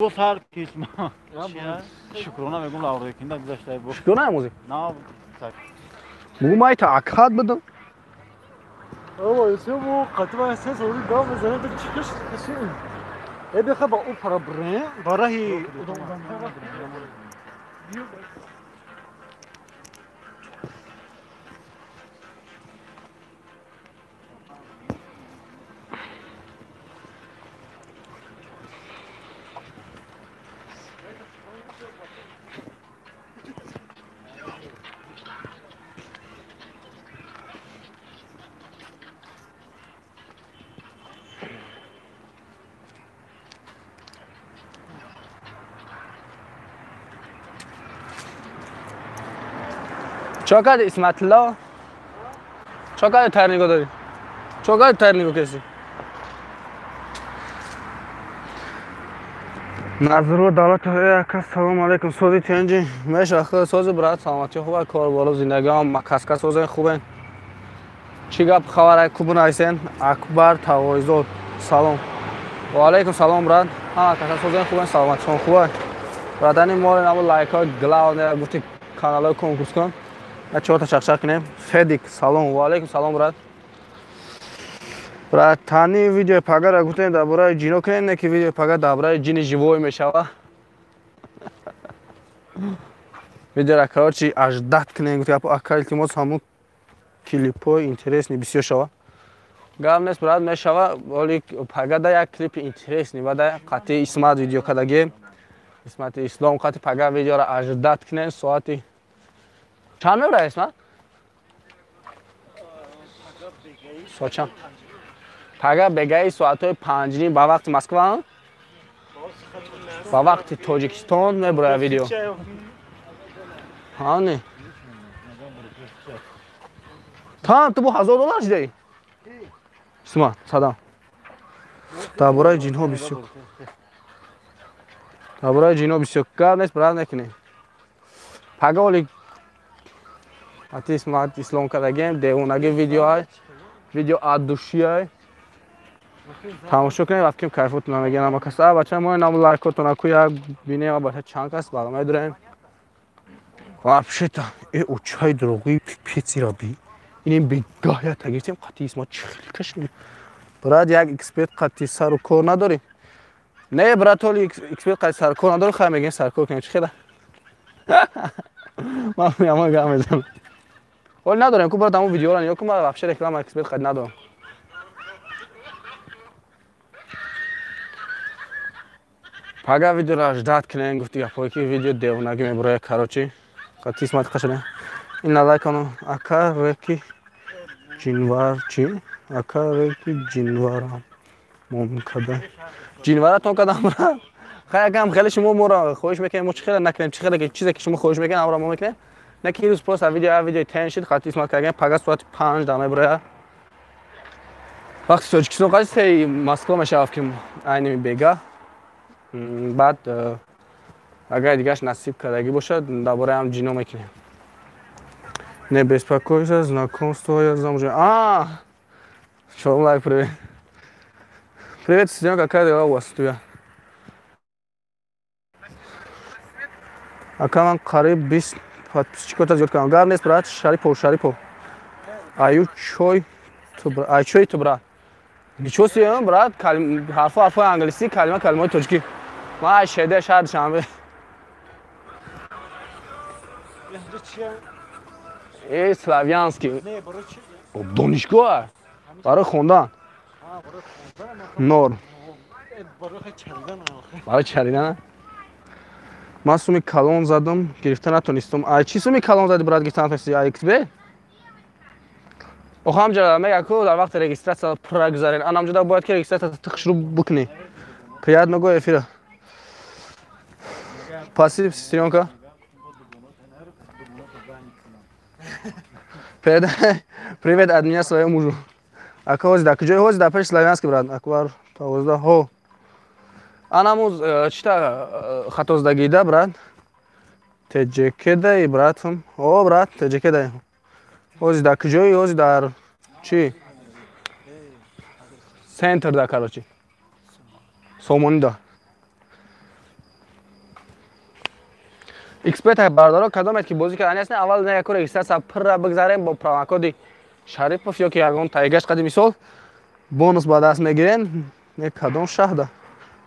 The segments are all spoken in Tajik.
Сар кисма. Шукрона мегум лаврекинда гузаштай бу. Шукрона музик. На. Бугу май та акад бидам. О, юсубу қатва сес ори гав зана то чикаш каши. Э беха ба у пара бре, бараҳи удом. Чокар Исматулло? Чокар тарниго дорӣ? Чокар тарниго каси? Назру давлат ака, салом алейкум. Сози тенҷи меша худо сози брат, саломатӣ хуба, кор боло, зиндагӣ ҳам каска созен хубен. Чӣ гап хабар кубун айсен? Акбар Тавоизод. Салом. Ва алейкум салом брат. Ҳама каса созен хубен, саломатишон хуба. Братани мо наму лайкҳо главное гуфти каналҳои конкурс кун. Я чорта чақчақ кунем. Федик, салом. Ва алейкум салом брат. Братани видеои пагара гуфтем дар бораи ҷино кунем, не ки видеои пага дар бораи ҷини живой мешава. Видеора короче аждат кунем, гуфт ака илтимос ҳамун клипҳои интересный бисёр шава. Гап нест брат, мешава, оли пага да як клипи интересный бада қатъи Исмат видео кардагем. Исмати Ислом қатъи пага видеора аждат кунем соати чанд мебра Исмат? Соат чанд? Пага бегаи соатҳои 5:30 ба вақти Москва, ба вақти Тоҷикистон мебурая видео. Ҳани. Там ту бо $1000 шидаи? Исмат, садам. Дар бораи ҷинҳо бисёр. Дар бораи ҷинҳо бисёр. Гап нест, брат мекунем. Пага оли ати Исмат Ислом кардагем, девонаги видеоай, видео от душиай. Тамошо кунем, вақт ким кайфотона мегирам ама кас. А бача мо нам лайкотона ку як бинем, бача чанд кас бала медурем. Вообще-то, э учай дурӯғи пипецира би. Инем бегаҳ я тагиртем қатъи Исмат чӣ хеле кашид. Брат, як эксперт қатъи сару кор надорӣ? Не, брат, оли эксперт қатъи сару кор надорӣ, хай мегем сару кор кунем, чӣ хела? Ман ямон гап мезанам. Оли надорем ку брат, ҳамон видеоро нигоҳ кун, ман вообще реклама эксперт қатъи надорам. Пага видеоро ждат кунем, гуфти гапҳое ки видео девонагӣ мебурояд, короче. Қатъи Исмат қашане. Ин лайконо ака реки ҷинвар чи? Ака реки ҷинварам мом када. Ҷинваратон кадам брат. Хай акам хеле шумо моро хоҳиш мекунем, мо чӣ хеле накунем, чӣ хеле чизе ки шумо хоҳиш мекунем, амро мо мекунем. Не ки рӯз просто видео тен шид, қатъи Исмат кардем, пага соати 5 да мебурояд. Вақти Тоҷикистон қатъи сеи Москва мешавад ки айни бега. Баъд агар дигаш насиб кардагӣ бошад, дар бораи ҳам ҷино мекунем. Не беспокойся, знакомство я замужем. А, чё, лайк, привет. Привет, сестренка, какая дела у вас у тебя? Ака ман қариб 20 подписчикота зиёд кардам. Гап нест, брат, Шарипов, Шарипов. Аю чой ту, ай чой ту, брат. Ничего себе, брат, ҳарфо ҳарфои англисӣ, калима калимаи тоҷикӣ. Ман ай шеде шаҳр Душанбе. Э, Славянский. Донишгоҳ барои хондан. Нор. Барои чаридан. Ман суми калон задам, гирифта натонистам. Ай чӣ суми калон зади, брат, гирифта натонисти? Ай XB? Охо ҳамҷа мега ку дар вақти регистратсия пурра гузарен. Ан ҳамҷода бояд ки регистратсия тихшру букунӣ. Приятного эфира. Спасибо, сестренка. Передай привет от меня своему мужу. Ака ҳозир дар куҷои ҳозир? Дар пеши Славянский, брат. Акбар Тавозда. Ҳо. Анамуз чита хатоздагида, брат? Теҷекедаи, братам. О, брат, теҷекедаи. Ҳозир дар куҷои? Ҳозир дар чӣ? Центр да, короче. Сомонида. Xbet бародаро кадомед ки бозӣ кардани ҳастен, аввал на яку регистрация пурра бигзарем бо промокоди Шарипов ё ки ягон тайгаш қади мисол бонус ба даст мегирен. Не кадом шаҳрда?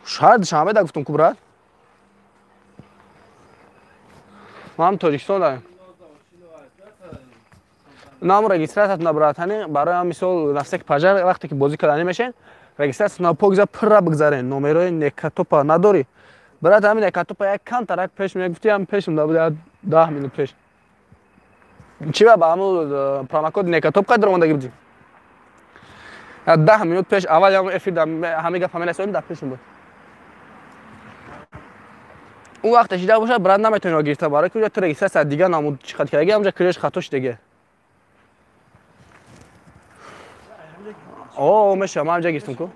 Шаҳр Душанбе да гуфтум ку брат. Ма ҳам Тоҷикистон даем. Нам регистрациятона братани барои ҳам мисол нафсе ки пажар вақте ки бозӣ кардани мешен, регистрациятона покза пурра бигзарен. Номерои Некатопа надорӣ? Брат, ҳамин Некатопа як камтарак пеш мегуфти, ҳам пешм да буд 10 минут пеш. Чӣ ба ҳамун промокод Некатоп қадр омадагӣ будӣ? 10 минут пеш аввал ҳам эфир ҳамин гап ҳамин расоидем, дар пешм буд. Он вақте шида бошад, брат, наметавонӣ гирифта, барои ки ту регистрация дига намуд чӣ қад кардагӣ, ҳамҷа киреш хато шудагӣ. О, меша, ман ҳамҷа гирифтам ку.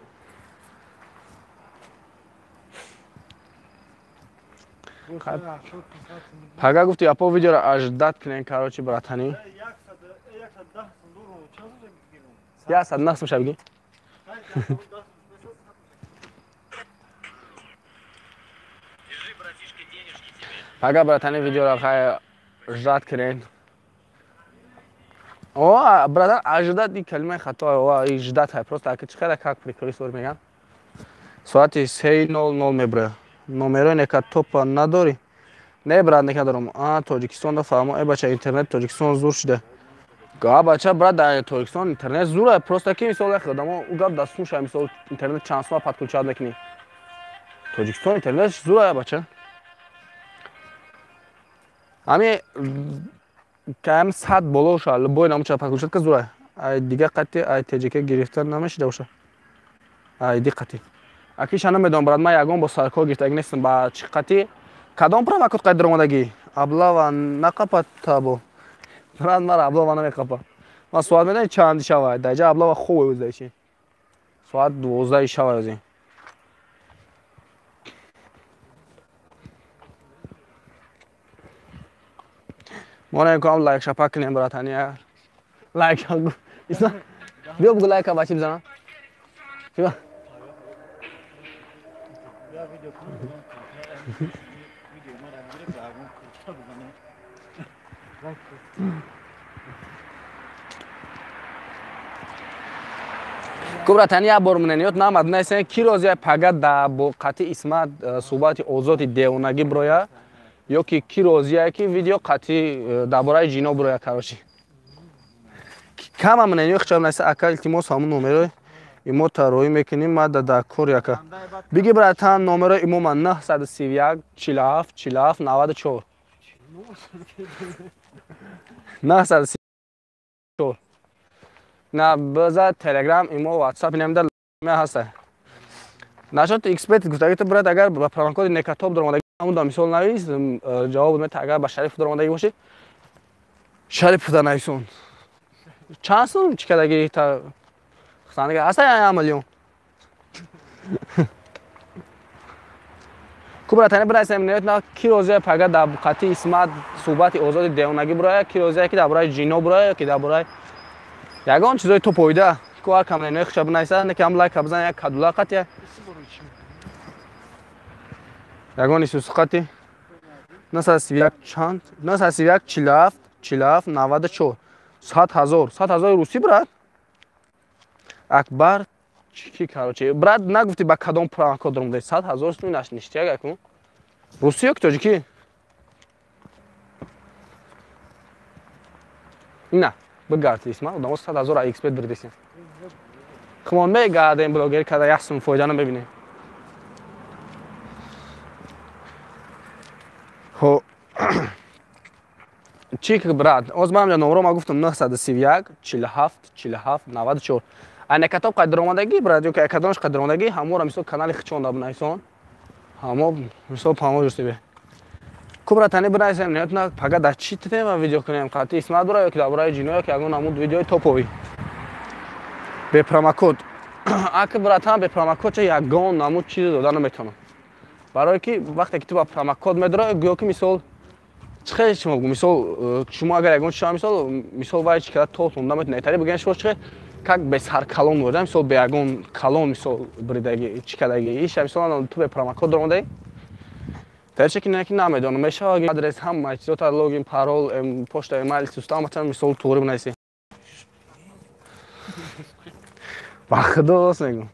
Пага гуфти апо видеоро аждат кунен, короче, братани. 110 сум шабги. Пага братани видеоро хай ждат кунен. О, братан, аждат и калимаи хато, о, и ждат хай, просто аки чӣ қадар как приколи сур меган. Соати 3:00 мебра. Номерои Некатопа надорӣ? Не, брат, некадорам. А, Тоҷикистон да фаҳмо, э бача, интернет Тоҷикистон зур шуда. Га бача, брат, дар Тоҷикистон интернет зур, просто ки мисол як одамо у гап дар сум ша, мисол интернет чанд сума подключать мекунӣ. Тоҷикистон интернет зур, бача. Ҳами кам 100 боло ша, любой намуча подключать ка зур. Ай дига қати ай ТЖК гирифта намешида боша. Ай ди қати. Аки ша намедонам, брат, ман ягон бо саркор гирифтагӣ нестам ба чӣ қати. Кадом промокод қайд омадагӣ? Аблава нақапа табо. Брат, мара аблава намеқапа. Ман соат медонӣ чанд шава? Даҷа аблава хуб ӯзда чи. Соат 12 шава ӯзи. Мо намекунам лайк шапак кунем, братани. Лайк шапак. Исма, биё бугу лайка ба чӣ бизанам? Биё. Ку братани, як бор мнениёт намад найсен, ки розия пага да бо қати Исмат суҳбати озоди девонагӣ броя ё ки ки розия ки видео қати дар бораи ҷино броя, короче. Кама мнениё хичам найса, ака, илтимос, ҳамун номерои имо тарроҳӣ мекунем, ма да кор яка. Биги, братан, номерои имо ма 931 47 47 94. 934. На биза Телеграм, имо, WhatsApp инам ме ҳаста. Нашот Xbet гуфтагӣ ту, брат, агар ба промокоди Некатоп даромадагӣ, ҳамун да мисол навис, ҷавоб мета, агар ба Шариф даромадагӣ бошӣ, Шариф да нависон. Чанд сум чӣ кардагӣ та хусандага? Ҳаста як миллион. Ку братани, бирасем неёт на ки розия пага дар қати Исмат суҳбати озоди девонагӣ буроя, ки розия ки дар бораи ҷино буроя, ки дар бораи ягон чизои топоида. Ку ҳар кам ненои хиша бинависа, не ки ҳам лайка бизан, як кадула қати. Ягон исусу қати. 931 чанд? 931 47 47 94. 100 ҳазор. 100 ҳазори русӣ, брат? Акбар чӣ, короче, брат, нагуфтӣ ба кадом промокод ромдаи 100 ҳазор сум наш ништяк акун. Русӣ ё ки тоҷикӣ? Ина, бигарди Исма, одамо 100 ҳазор Xbet бирдесин. Хумон мегардем блогер када як сум фоида намебинем. Хо чӣ брат, оз ман номро ма гуфтам 931 47 47 94. Ай Некатоп қайд даромадагӣ, брат, ё ки кадомаш қайд даромадагӣ, ҳаморо мисол канали хичонда бинависон. Ҳамо мисол поможешь тебе. Ку братани, бинависем, неёт на пага дар чӣ тема видео кунем, қати Исмат бура ё ки дар бораи ҷино ё ки ягон намуд видеои топовӣ. Бе промокод. Аки братан, бе промокод ча ягон намуд чизе дода наметавонам. Барое ки вақте ки ту ба промокод медорӣ, гӯё ки мисол чӣ хеле шумо гӯ, мисол шумо агар ягон чиз мисол вай чӣ када то тонда метавонед. Тари бигӯянд шумо чӣ как бесаркалон бурда, мисол бе ягон калон мисол бридаги, чӣ кадаги. Иша мисол ту бе промокод даромадаи. Дарча ки ки намедонам, мешава адрес ҳама чизота, логин, парол, почта, эмайл, система мисол туғри бинависӣ. Ба худо рост мегӯм.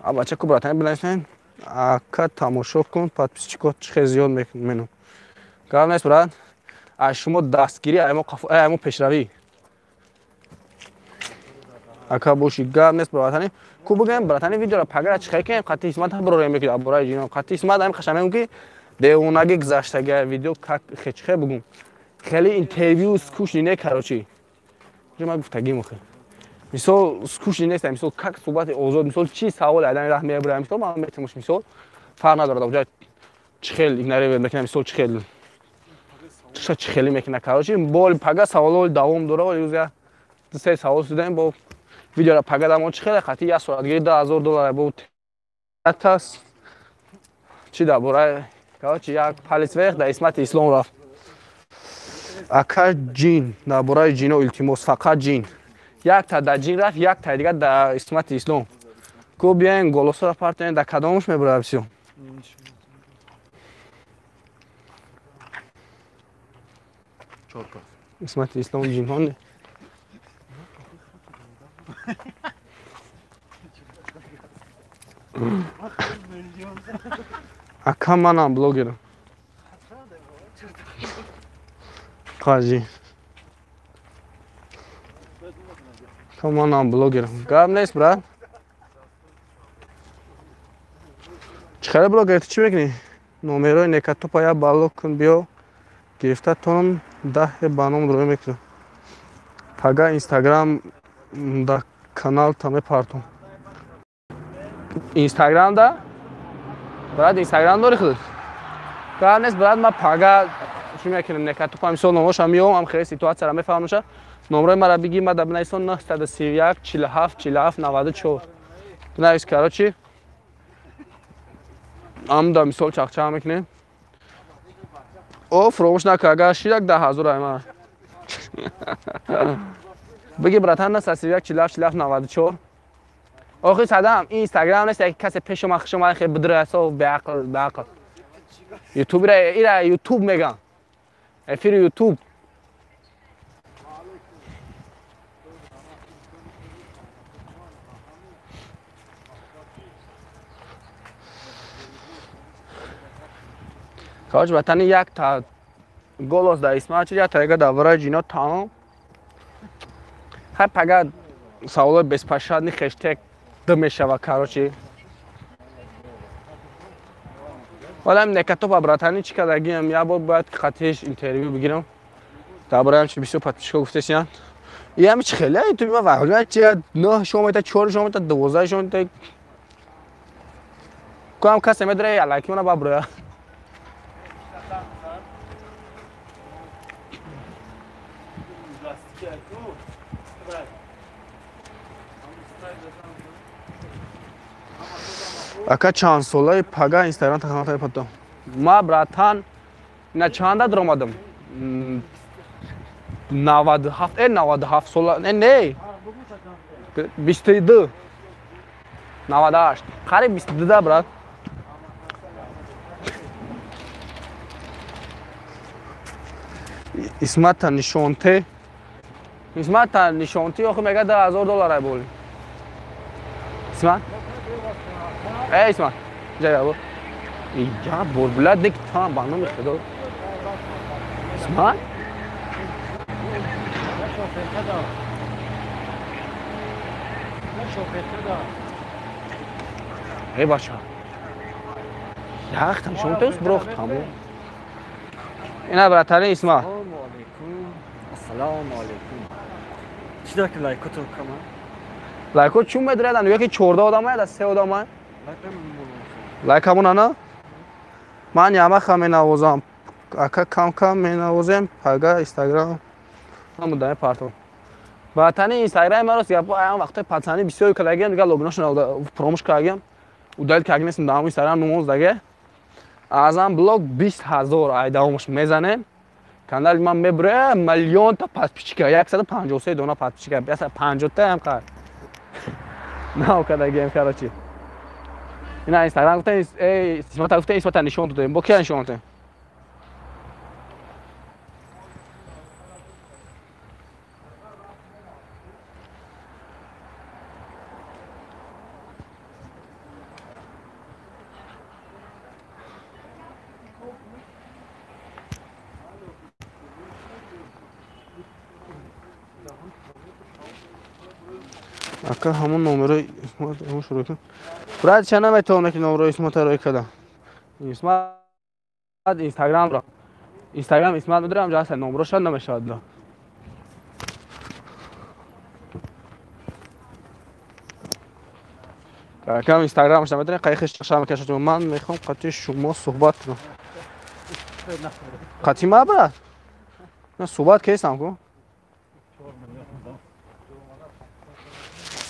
А бача ку братани бинависен, ака тамошо кун, подписчико чӣ хел зиёд менам. Гап нест брат. Аз шумо дастгирӣ, ай мо пешравӣ. Ака боши, гап нест братани. Ку бигӯем братани видеоро пагара чӣ хел кунем, қатъи исмат бирорем мекунем абораи ҷино. Қатъи исмат ҳамин қаша мегӯм ки девонаги гузаштага видео как чӣ хел бигӯм. Хеле интервью скучный не, короче. Ҷо ман гуфтагим охе. Мисол скучный нест, мисол как суҳбати озод, мисол чӣ савол адам раҳ мебурам, мисол ман метавонам, мисол фарқ надорад, оҷа чӣ хел игнорировать мекунам, мисол чӣ хел чӣ хеле мекунад, короче, бол пага саволҳо давом дора, вале рӯз ду се савол шудаем, бо видеоро пага дамон чӣ хеле қатъи як соатгири $2000 бо тас чӣ дар бораи, короче, як палец вверх дар исмати ислом рафт. Ака ҷин, дар бораи ҷино илтимос, фақат ҷин. Якта дар ҷин рафт, якта дигар дар исмати ислом. Ку биёем голосоро партоем, дар кадомаш мебурад бисёр? Исмати ислом ҷинҳо не. Ака манам блогерам. Қаҷи. Ака манам блогерам. Гап нест брат. Чӣ хеле блогер, ту чӣ мекунӣ? Номерои некатопа я балло кун биё. Гирифта тонам даҳе ба ном рӯй мекунам. Пага Инстаграм да канал та мепартом. Инстаграм да? Брат, Инстаграм дори худат? Гап нест брат, ман пага чӣ мекунам, некатопа мисол номоша меём, ам хеле ситуатсияро мефаҳмам. Номрои мара бигӣ, ма да бинависон 931 47 47 94. Бинавис, короче. Ам да мисол чақчақ мекунем. О, фуромӯш накун, агар ширак 10,000 ай ман. Бигӣ братан 931 47 47 94. Охи садам, ин Инстаграм нест, як касе пеш омад, хуш омад, хеле бидра асо беақл, беақл. Ютуб ира Ютуб меган. Эфири Ютуб. Короче, ватани як та голос дар исмат, як та дар бораи ҷино тамом. Хай пага саволои беспощадный хештег д мешава, короче. Вале ҳам некатопа братани чӣ кардагиам, як бор бояд қатъиш интервю бигирам. Дар бораи ҳам чи бисёр подписчикҳо гуфтесиянд. Иями чи хеле ютуби ма ваҳлия чи 9 шома 4 шома 12 шома. Кам касе медре алаки мана баброя. Ака чанд солаи пага Инстаграм таханата пато. Ма братан на чанда дромадам? 97, 97 сола, не. 22. 98. Қариб 22 да брат. Исмата нишонте. Исмата нишонти охи мега $2000 ай боли. Исмат? Эй Исмат, ҷа бо. Я бор блядь, дек там ба номи худо. Исмат? Эй бача. Яхтам шонтес брохтам. Ина братани Исмат. Ассалому алайкум. Чӣ дар ки лайкотро кама? Лайко чун медирадан? Яки 14 одам ая, 3 одам ая. Лайкамон ана? Ман ямаха менавозам. Ака кам-кам менавозем. Пага Инстаграм. Ҳамудаи партом. Ватани Инстаграм маро гапо аям вақти пацани бисёр кардагиам, дигар логиношон промуш кардагиам. Удалить кардагиам нестам, дар ҳамон Инстаграм номоз даге. Азам блог 20,000 ай давомаш мезанем. Канали ман мебуре миллионта подписчика, 153 дона подписчика, 150 та ҳам қар. Нав кардагиам, короче. Ина Инстаграм гуфтем, эй, Исмата гуфтем, Исмата нишон додем. Бо кия нишон додем? Ака ҳамон номерои Исмат шурӯъ кун. Брат, ча наметавонам ки номерои Исмата рӯй кардам. Исмат Инстаграмро. Инстаграм Исмат медорам, ҷа ҳаст номероша намешавад. Акам Инстаграмаш намедонем, қайхиш чақша мекашад. Ман мехоҳам қатъи шумо суҳбат кунам. Қатъи ма, брат? На суҳбат кесам ку?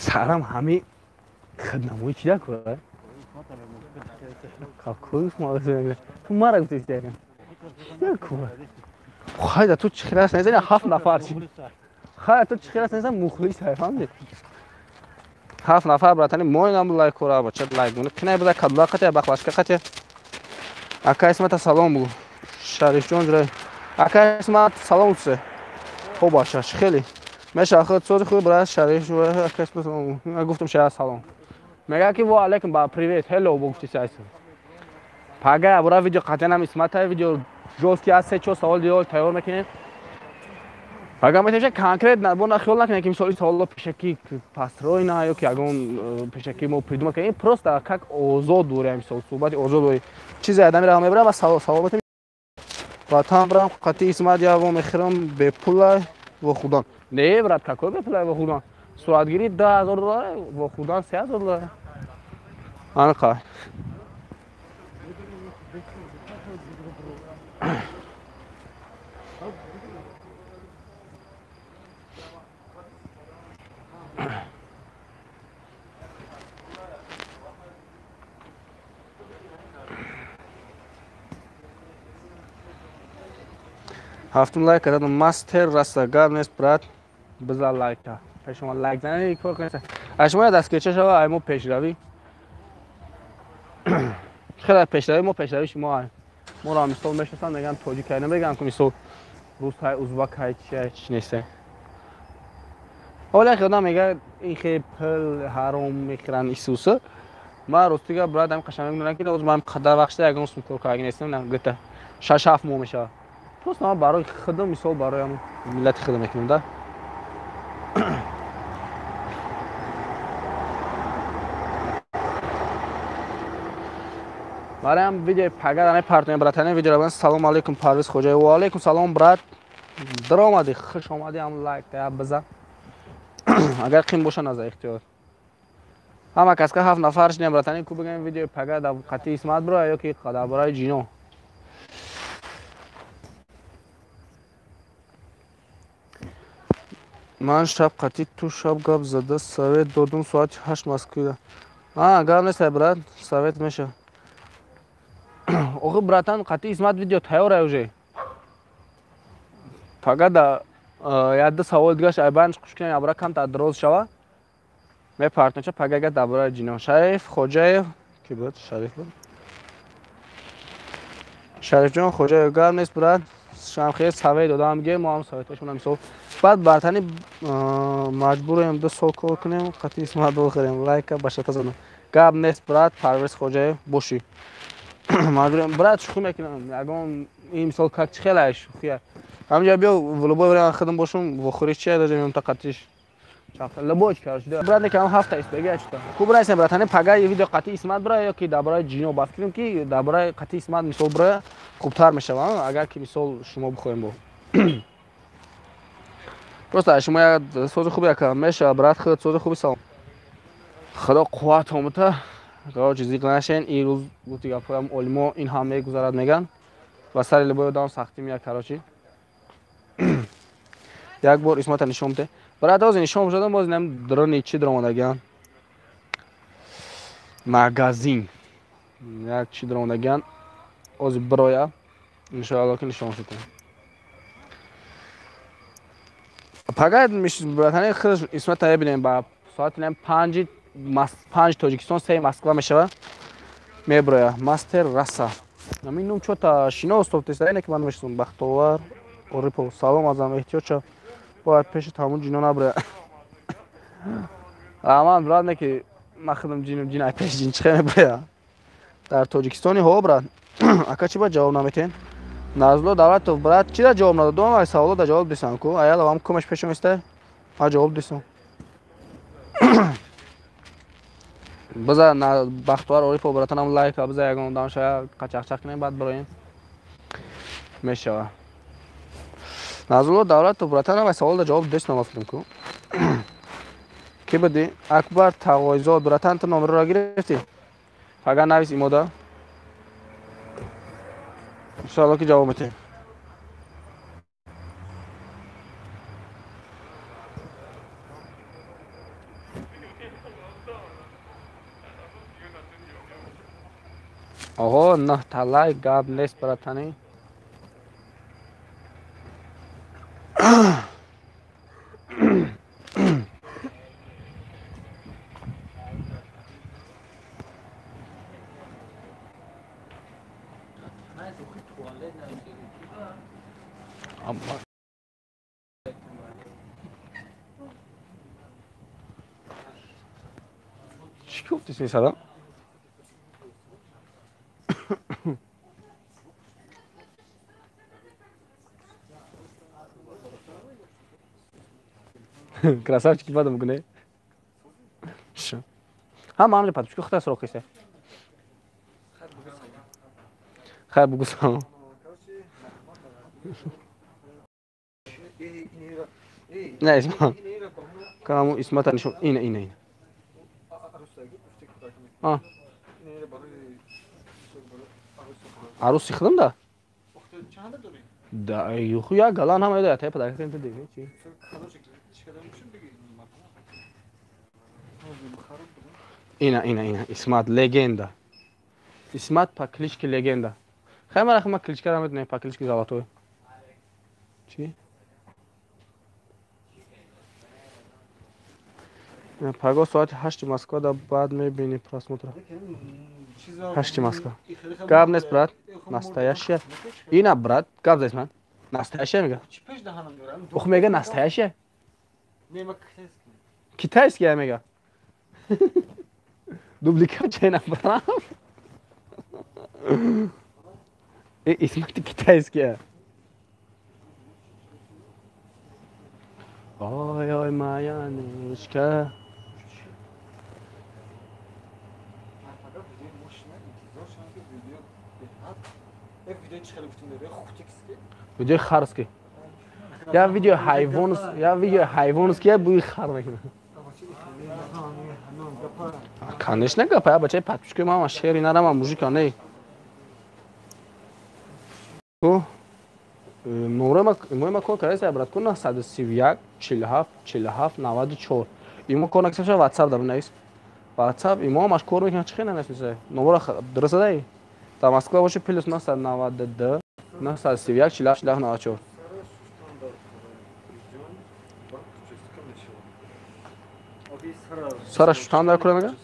Сарам ҳами хиднамои чи дакура? Какой ту мара гуфти чи дакура? Хайда ту чӣ хел аст незани ҳафт нафар чи? Хайда ту чӣ хел аст незани мухлис ҳай фаҳмидӣ? Ҳафт нафар братани моинам лайк кора бача лайк муни кинай буда кадла қатя бақлашка қатя. Ака Исмата салом бугу. Шарифҷон ҷурай. Ака Исмат салом тусе. Хоб бача чӣ хели? Меша худ сози худ брат Шариф ака Исмат салом. Гуфтам шая салом. Мега ки ва алейкум ба привет hello бо гуфти сайс. Пага абура видео қатъан Исмата видео жёсткий аз се чор савол диёл тайёр мекунем. Пага метавонем конкретно бо на хиёл накунем ки мисоли саволо пешакӣ построена ё ки ягон пешакӣ мо придумал кардем, просто как озод дорем мисол суҳбати озод дорем. Чизе одами раҳ мебарам ва савол метавонем. Ватан брам қатъи Исмат яво мехӯрам бепула вохӯрдан. Не, брат, какой бепула вохӯрдан? Суратгирӣ 2000 доллар, вохӯрдан 3000 доллар. Анқа. Ҳафтум лайк кардам мастер раста гап нест брат биза лайка. Пешма лайк занед кор кунед. Аз шумо дастгирча шава ай мо пешравӣ. Хеле пешравӣ мо пешравӣ шумо ай. Моро мисол мешиносанд мегӯянд тоҷик ай намегӯянд ки мисол рус ай узбак ай чи ай чи нест. Ҳоло як одам мегӯяд ин хеле пул ҳаром мехӯранд исуса. Ман ростига брат ҳам қашанг мегӯям ки ҳозир ман қадар вақт шуда ягон сум кор карда нестам, гуфта 6-7 моҳ мешавад. Просто ман барои худам мисол барои миллати худам мекунам да. Бароям видеои пагар ана партнер братане видеоро бан. Салом алейкум Парвиз Хоҷаев. Ва алейкум салом брат. Дар омадӣ, хуш омадӣ, ҳам лайк та бизан. Агар қим боша наза ихтиёр. Ҳама каска ҳафт нафар шинем братане ку бигем видеои пагар дар қатъи Исмат бро ё ки дар бораи ҷино. Ман шаб қатъи ту шаб гап зада совет додум соати 8 Москвида. А, гап нест брат, совет меша. Охи братан қатъи Исмат видео тайёр ай уже. Пага да як савол дигаш айбан хуш кунем абра камтар дароз шава. Мепартонча пага дар бораи ҷино. Шариф Хоҷаев ки буд? Шариф буд. Шарифҷон Хоҷаев гап нест брат. Шамхе совет додам ге мо ҳам советашон мисол. Баъд бартани маҷбурем 2 сол кор кунем, қатъи Исмат бихӯрем, лайка ба шата задам. Гап нест брат, Парвиз Хоҷаев бошӣ. Маҷбурем брат шӯхӣ мекунам. Ягон ин мисол как чи хеле шӯхия. Ҳамҷа биё в любой время худам бошум, вохӯрӣ чи даже меом та қатъиш. Любой короче. Брат некам ҳафта испега чита. Ку брат братане пага видео қатъи Исмат бра ё ки дар бораи ҷино ба фикрам ки дар бораи қатъи Исмат мисол бра хубтар мешавад, агар ки мисол шумо бихоҳем бо. Просто шумо як сози хуби як меша брат худ сози хуби салом. Худо қувват омада. Короче зиқ нашен ин рӯз гуфти гапҳоям олимо ин ҳам мегузарад меган ва сари либои одам сахтӣ меяд короче. Як бор Исмата нишон бите. Брат ҳозир нишон шудам боз инам дрони чи даромадагиан. Магазин. Як чи даромадагиан. Ҳозир бироя. Иншоалло ки нишон шудам. Пага братани худ Исмата мебинем ба соати 5 Тоҷикистон 3 Москва мешавад. Меброя мастер раса. Ҳамин ном чота шинос тофтеста, ине ки ман мешиносам. Бахтовар Орипов. Салом азам, эҳтиёт шав. Бояд пеши ҳамун ҷино наброя. Раҳмат, брат, не ки ман худам ҷинам, ҷин ай пеши ҷин чихе меброя. Дар Тоҷикистони ҳо, брат. Ака, чӣ ба ҷавоб наметен? Назло Давлатов, брат, чӣ да ҷавоб надодам? Ай саволо да ҷавоб дисам ку. Аяла вам кумаш пешам иста. Ма ҷавоб дисам. Биза Бахтовар Орипов братанам лайка, биза ягон одам шая қачақчақ кунем, баъд бироем. Мешава. Назло Давлатов, братанам ай савол да ҷавоб дис намафтам ку. Ки буди? Акбар Тағойзод, братан, ту номерро гирифтӣ? Фагар навис имода. Иншоалло ки ҷавоб метиҳем. Оҳо, нӯҳта лайк, гап нест, братани. Чӣ гуфтӣ садам? Красавчики бадам гуне. Ҳа, мамли подписчик худат сроқ киса. Хайр бугу салом. Не, Исмат. Каму Исмата нишон. Ина, ина, ина. А. Аруси худам да? Да, юху я галан ҳама ёда, тай падар кардем ту диги, чи? Ина, ина, ина, Исмат легенда. Исмат по кличке легенда. Хай мара хама кличка ра медонем, по кличке Золотой. Чи? Паго соати 8 Москва да баъд мебини просмотра. 8 Москва. Гап нест, брат. Настоящая. Ина, брат, гап зайс ман. Настоящая мега. Ох, мега настоящая. Китайский мега. Дубликат чайна, брат. Исмати китайский. Ой, ой, моя нечка. Видеои харский. Я видео ҳайвонс, я видео ҳайвонский, я буи хар мекунам. Конечно, гапа, я бачаи подписчики мама шери нарама мужика не. Ку номерма кор карда, брат, ку 931 47 47 94. Имо кор наксаша WhatsApp дар навис. WhatsApp имо маш кор мекунад, чи хел навис? Номера дуруст дай? Дар Москва боши плюс 992 931 47 47 94. Сара шутан дар кура мега?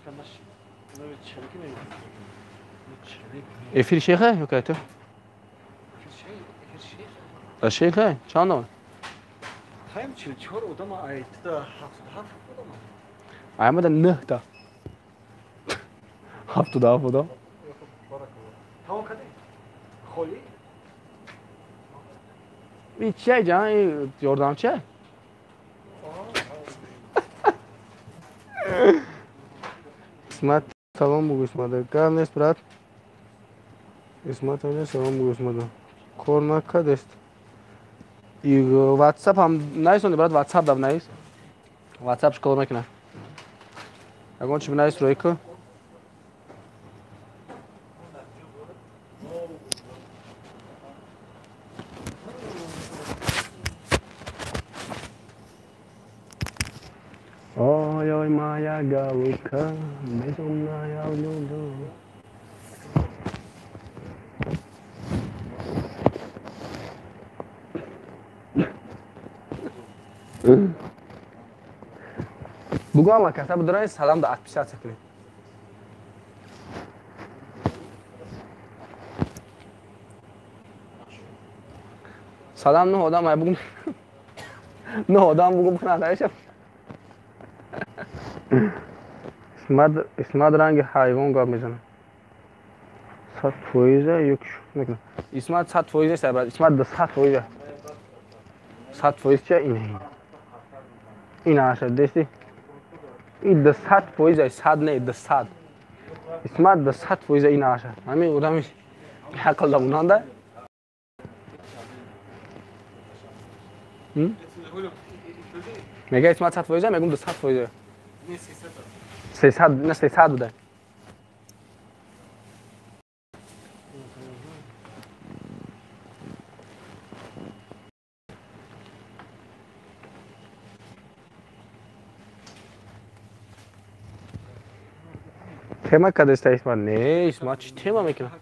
Эфир шейхе ё кай ту? Шейхе чанд одам? Хайм 44 одама, ай туда 77 одама. Аймада 9 та. 77 одам. Тамом кардем? Холӣ? И чия ҷан, и ёрдамчия? Исмат, салом бугу Исмата. Гап нест, брат. Исмат, салом бугу Исмата. Кор накардест. И WhatsApp ҳам нависонди, брат, WhatsApp дав навис. WhatsApp кор мекунад. Ягон чи бинавис рӯи ку. Ой, ой, моя голубка, безумная влюблена. Бугу ама каса будурани салам да отписаться кунед. Садам нӯҳ одам ай бугум. Нӯҳ одам бугум хунанда. Исмат ранги ҳайвон гап мезанад. 100% ё ки шӯхӣ мекунад? Исмат 100% нест, брат. Исмат 200%. 100% чия ин? Ин аша дести? Ин 200%, 100 не, 200. Исмат 200% ин аша. Ҳамин одами беақл дамонанда. Мега Исмат 100%, мегум 200%. 300, не 300 буда. Тема кадеста Исмат? Не, Исмат чӣ тема мекунад?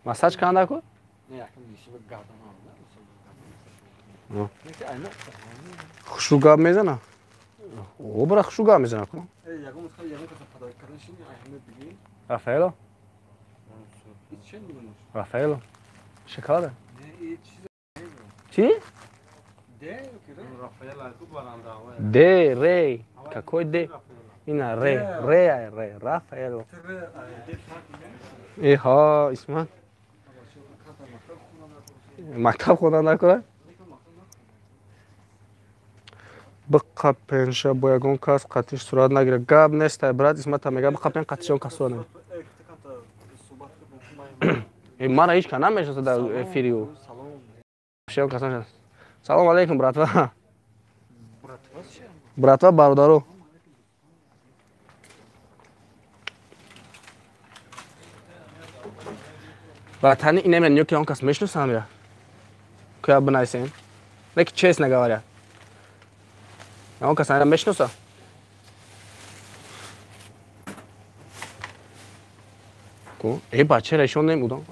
Массаж канда ку? Хушу гап мезана? О, бра, хушу гап мезана ку? Рафаэло? Рафаэло? Шоколада? Чӣ? Д, Ре. Какой Д? Ина Ре, Ре, Ре, Рафаэло. Эҳо, Исмат. Мактаб хонда накунад? Биқапенша бо ягон кас қатиш сурат нагирад. Гап нестай, брат, Исмата мега биқапен қатиш ягон кас сурат нагирад. Мара ҳеҷ ка намешносад дар эфири ӯ. Ягон кас намешносад. Салом алейкум, братва. Братва, бародаро. Братани, инамра ниё ки он кас мешносам я. Куя бинависем? Леки честно говоря. Он кас ана мешноса? Ку? Э, бача решон нем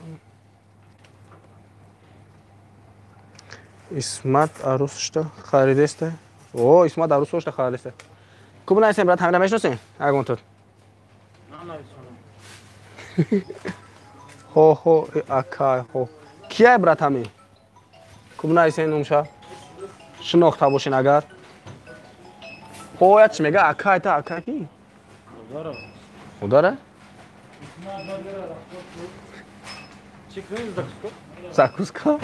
Исмат арусшта харидеста. О, Исмат арусшта харидеста. Ку бинависем, брат, ҳамина мешносем? Ягон тут. Хо, хо, акай, хо. Кияй, брат, ҳами? Ку бинависем номша? Шинохта бошин агар. Хо, я чӣ мега? Акай та, акай ки? Удара? Закуска?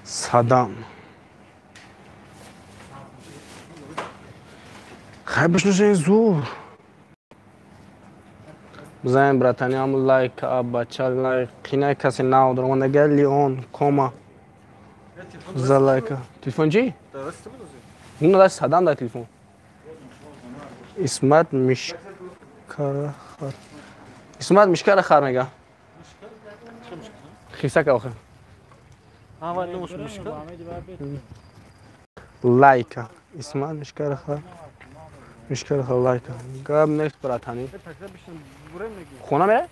Садам. Хай бишносен зур. Бизанем, братани, ҳамун лайк, бача лайк, қинай касе наодорам. Онага Леон, кома. За лайка. Телефон чӣ? Уна даст Садам дар телефон. Исмат мишкара хар. Исмат мишкара хар мега. Хисака охир. Лайка. Исмат мишкара хар. Мишкара хар лайка. Гап нест, братани. Хона мере?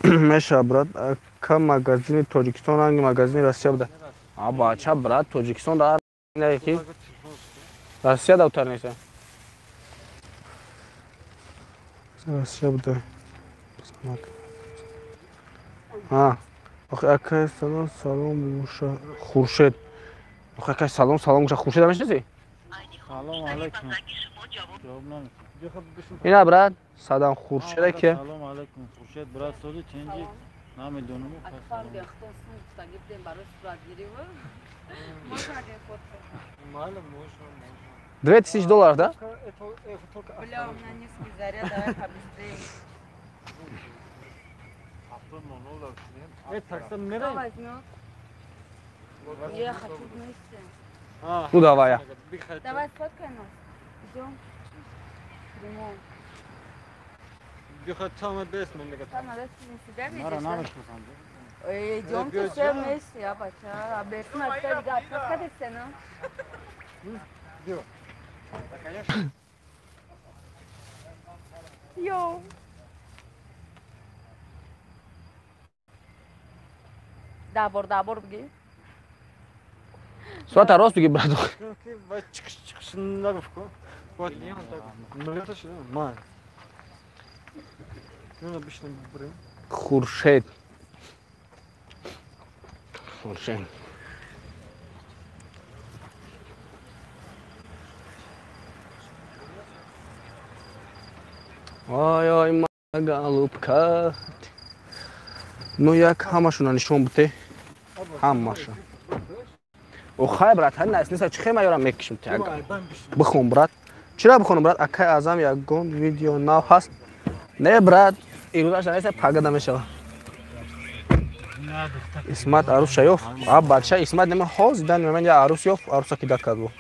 Меша, брат, ака магазини Тоҷикистон ранги магазини Россия буда. А бача, брат, Тоҷикистон дар ки Россия давтар нест. Россия буда. А, охи акай салом, салом гуша Хуршед. Охи акай салом, салом гуша Хуршед мешносӣ? Салом алейкум. Ина, брат, Садам Хуршеда ки? Салом алейкум, Хуршед, брат, соли ченҷи намедонам. $2000, да? Бля, у меня низкий заряд, давай побыстрее. Кто возьмет? Я хочу вместе. Ну давай я. Давай сфоткай нас. Идем. Прямом. Идёмте все вместе, а бача. А Бесма, это Йоу. Дабор, дабор бги. Суата рост бги, брат. Хуршед. Хуршед. Ой, ой, моя голубка. Ну як ҳамашона нишон буте. Ҳамаша. Охай, брат, ҳар нас неса чи хема ёрам мекишим те. Бихон, брат. Чира бихонам, брат? Акай Азам ягон видео нав ҳаст? Не, брат, ирӯзаш неса пагада мешава. Исмат арус шаёф. А бача Исмат нема ҳозир дан ман я арус ёф, аруса кидат кард бу.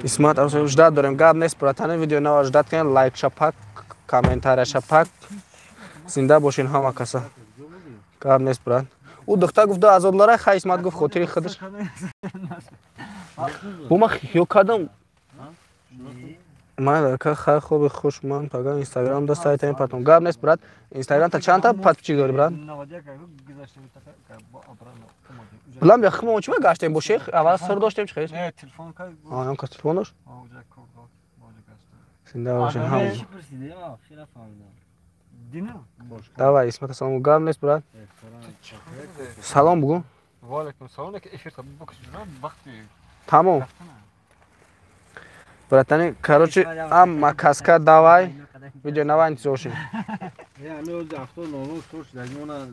Исмат арус ждат дорем, гап нест, братани, видео нава ждат кунед, лайк шапак, комментария шапак. Зинда бошин ҳама каса. Гап нест, брат. Ӯ духтар гуфт 2000 доллар, хай Исмат гуфт хотири худаш. Бо ман хиёл кардам. Ман ака хай хоби хуш, ман пага Инстаграм да сайтам потом. Гап нест, брат. Инстаграм та чанд та подписчик дори, брат? Булам бия химо чима гаштем бо шех, аввал сир доштем чи хеш? Не, телефон кай. А, он кас телефон дошт? Зинда бошин ҳама. Давай, Исмат, салом. Гап нест, брат. Салом бугу. Ва алейкум салом, эфир та букш вақти. Тамом. Братани, короче, амма каска давай. Видео нава интизор шин. Я, ми ози 70 00 сош дагмона.